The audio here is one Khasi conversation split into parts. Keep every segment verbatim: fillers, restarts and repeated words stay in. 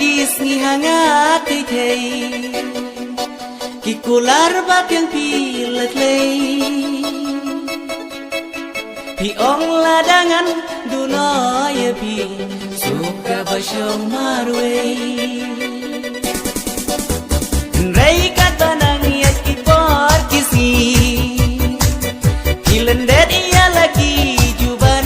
Ki sngi ha nga tei tei, ki kular ba tiang phi la klei. Phi ong lada ngan duh noh ïa phi, suk kaba shong marwei. Hynrei katba nang ïaid ki por ki sngi, phi lyndet ïa la ki juban.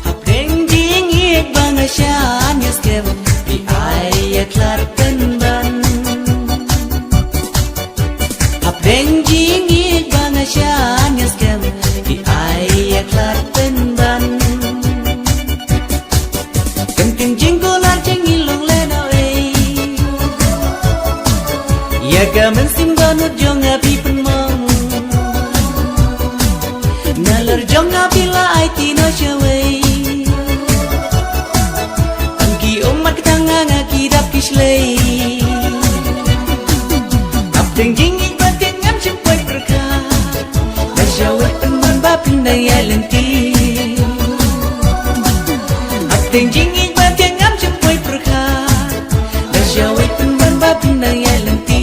Hapdeng jingïeit ba nga shan ïa skhem, phi ai ïa khlad pynban. Hapdeng jingïeit ba nga shan ïa skhem, phi ai ïa khlad pynban. Kin kin jingkular jingïalong lehnohei. Ïa ka mynsiem dohnud jong nga phi pynmong. Nalor jong nga phi la aiti noh shawei. Tang ki ummat ka tang nga, nga ki dap ki shlei. Hapdeng jingïeit ba tiang ngam shym poi pyrkhat. Da shawei pynban ba phin dang ïaid lynti. Hapdeng jingïeit ba tiang ngam shym poi pyrkhat. Da shawei pynban ba phin dang ïaid lynti.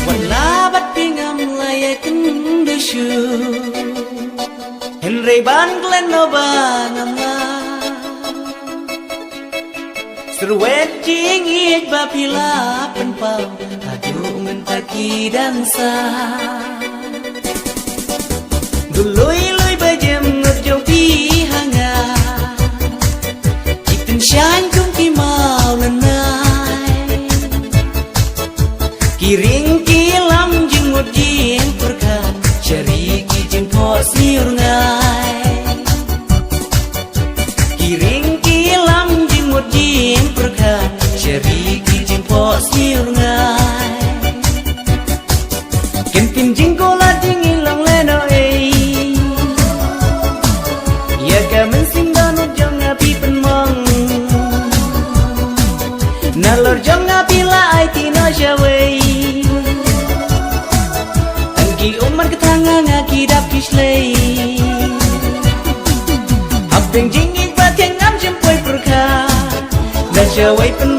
Wat la bad phi ngam la ïakynduh shuh. Hynrei ban klet noh ba ngam lah. Syrwet jingïeit ba phi la pynpaw haduh mynta ki dang sah. Duloi loi ba jem ngut jong phi ha nga. Ki tyngshaiñ kum ki maw lynnai. Ki ring ki lam jingmut jingpyrkhat, sha ri ki jingphohsniew rngai. Ki ring ki lam jingmut jingpyrkhat, sha ri ki jingphohsniew rngai. Kin kin jingkular jingïalong lehnohei. Ïa ka mynsiem dohnud jong nga phi pynmong. Nalor jong nga phi la aiti noh shawei. Tang ki ummat ka tang nga, nga ki dap ki shlei. Hapdeng jingïeit ba tiang ngam shym poi pyrkhat. Da shawei pyn